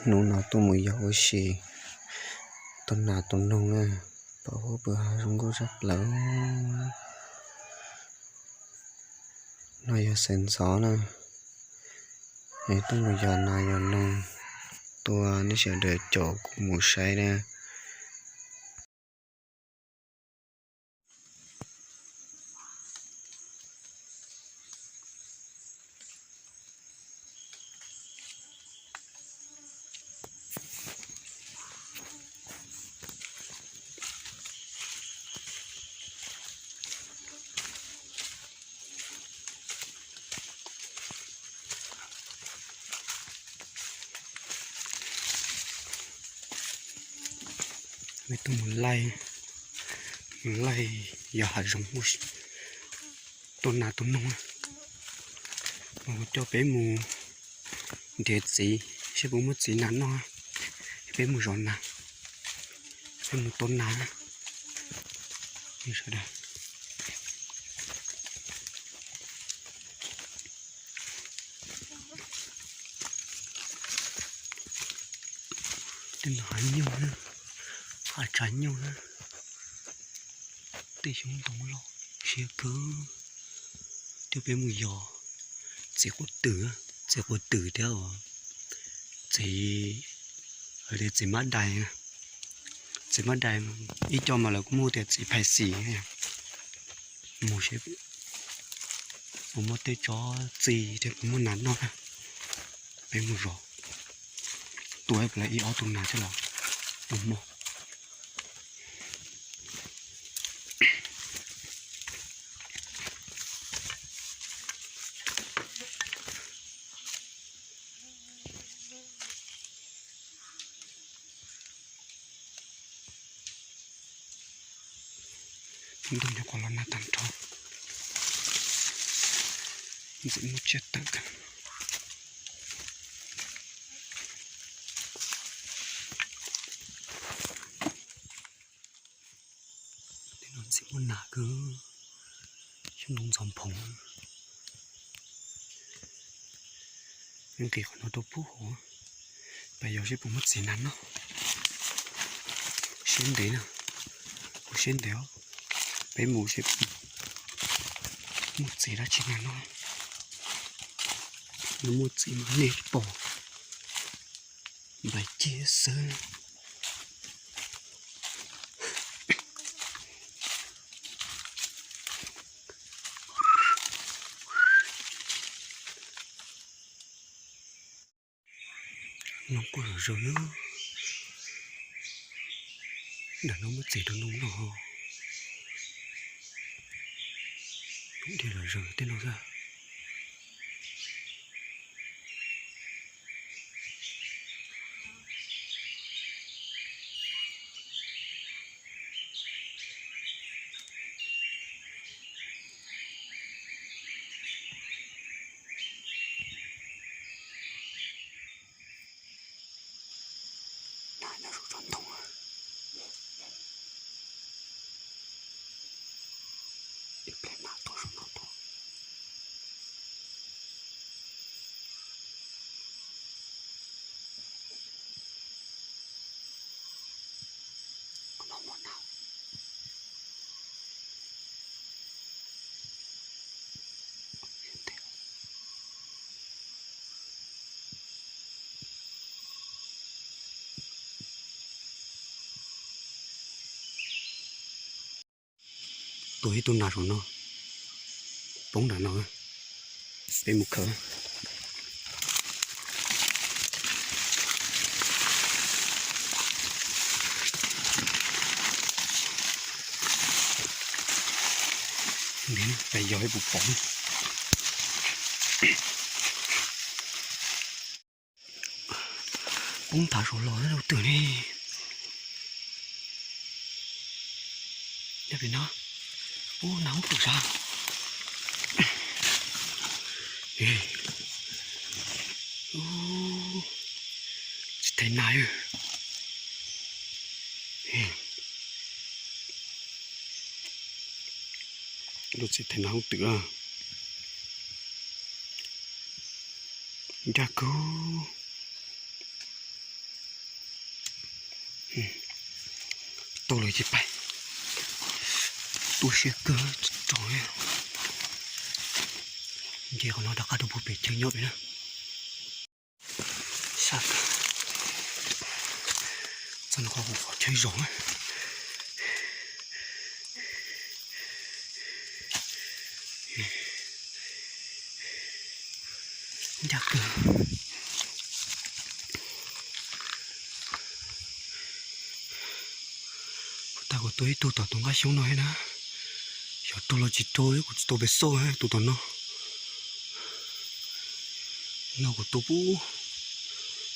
Hnub no tuaj mus yos ua si, tua nas tua noog na, pom huab pw hav zoo nkauj tshaj plaws. No yog xeev ntxov na, es tuaj mus yos nas yos noog, tua nej sawv daws caum kuv mus saib na. Peb tuaj mus laij, mus laij yos hav zoov, tua nas tua noog. Mas kuv coj peb mus nrhiav txiv, seb puas muaj txiv nas noj, peb mus zov nas, peb mus tua nas na. Sawv daws, tej no hav nyuj, hav tsav nyuj, tej xyoob ntoo loj siab kawg. Thiab peb mus yos txiv quav twm, txiv quav twm thiab txiv, hais tias txiv mab dais, txiv mab dais ib co mas lawv kuj muaj tias txiv phais xis. Mus seb puas muaj tej tsob txiv thiab puas muaj nas noj na. Peb mus zov, tua ib ob tug nas thiab los tua hmo. Ntuj nyuam qhuav los nag tag nrho, ntxim muaj tsiaj tawm kawg. Tej no ntxim muaj nas kawg, xyoob ntoo ntxhov nphoov. Nqis qhov no rau pub hauv, pab yos seb puas muaj txiv nas noj. Siab ntev na, kuv siab ntev os. Peb mus seb muaj txiv dab tsi nas noj. Yog muaj txiv mas nej pom nplaim ceg xwb. Noog kuj zom zaws na. Ntawm no muaj txiv rau noog noj. Dhia zom zaws tej no xwb. Nas nyob saum tsob ntoo. Ib pliag nas tuaj saum no tuaj. Kuv no muaj nas. Tua ib tug nas saum no, poob nram no, peb mus khaws. Peb yog ib puas poob. Poob thav saum los rau twg ne? Nyob pem no. Ub, nas ub twm sab. Tsis thev nas. Lub txiv thev nas ub twm. Ncaj kawg. Tuaj los ces pais. Tuaj siab kawg tsis raug li. Nce qhov no rov qab rau puag pem chaw nyob pem na. Sab kawg. Txog no qhov chaw zos na. Ncaj kawg. Kuv tag kuv tua ib tug tom tus nqaj xyoob no thiab na. Xyov raug los tsis raug, kuv tsis tau pes xauj tus tom no. No kuv tua pub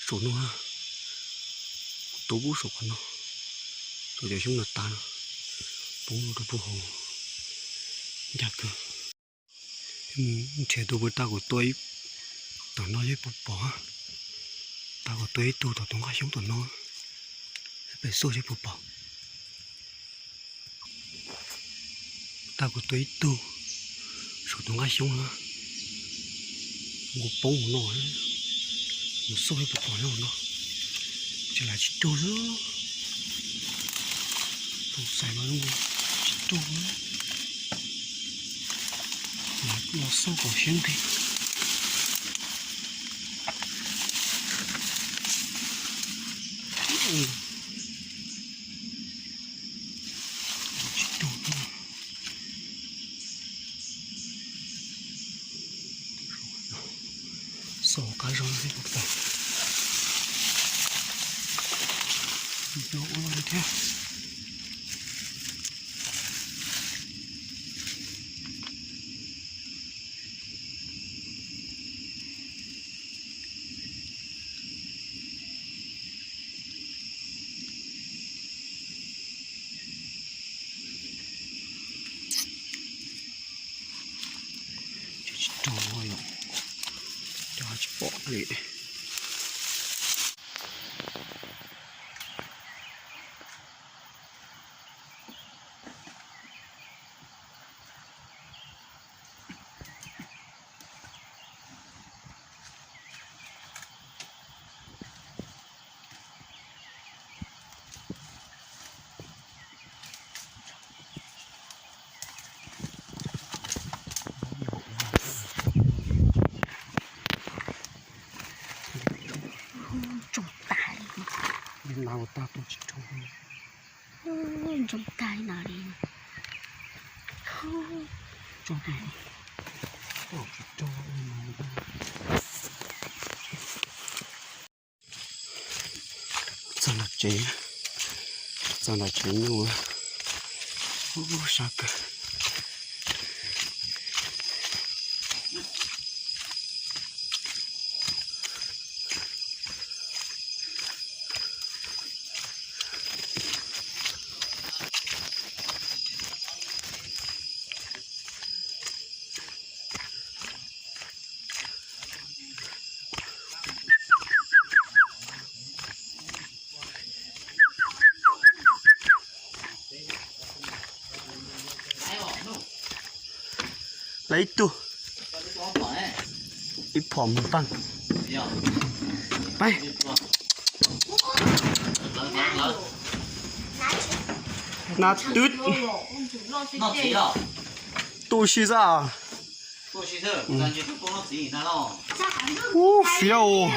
saum no, kuv tua pub saum qhov no, saum cov xyoob no tas no, poob rau puag hauv. Ncaj kawg. Mus nrhiav tus puas tag kuv tua ib tom no seb puas pom. Tag kuv tua ib tug tom tus nqaj xyoob tom no, pes xauj seb puas pom. Tag kuv tua ib tug saum tus nqaj xyoob no, nkaus poob mus no, mus xauj seb puas pom nyob no. Tsis lam tsis raug xwb. Tus xais mas tsis raug. Los xauj kom siab nqig. Tsis raug. Xauj qab zog thiab puas pom. Cov ua li thiab. Tsis raug yom, cov tsis pom li. Ntsoog tag li. Ntsoog tag li no li. Tso tag. Txog nram tsev, txog nram tsev nyuj, ub sab kawg. Lawv ib tug, ib phom mus paj. Pab, na twb tu si xwb. Ub, fiab os.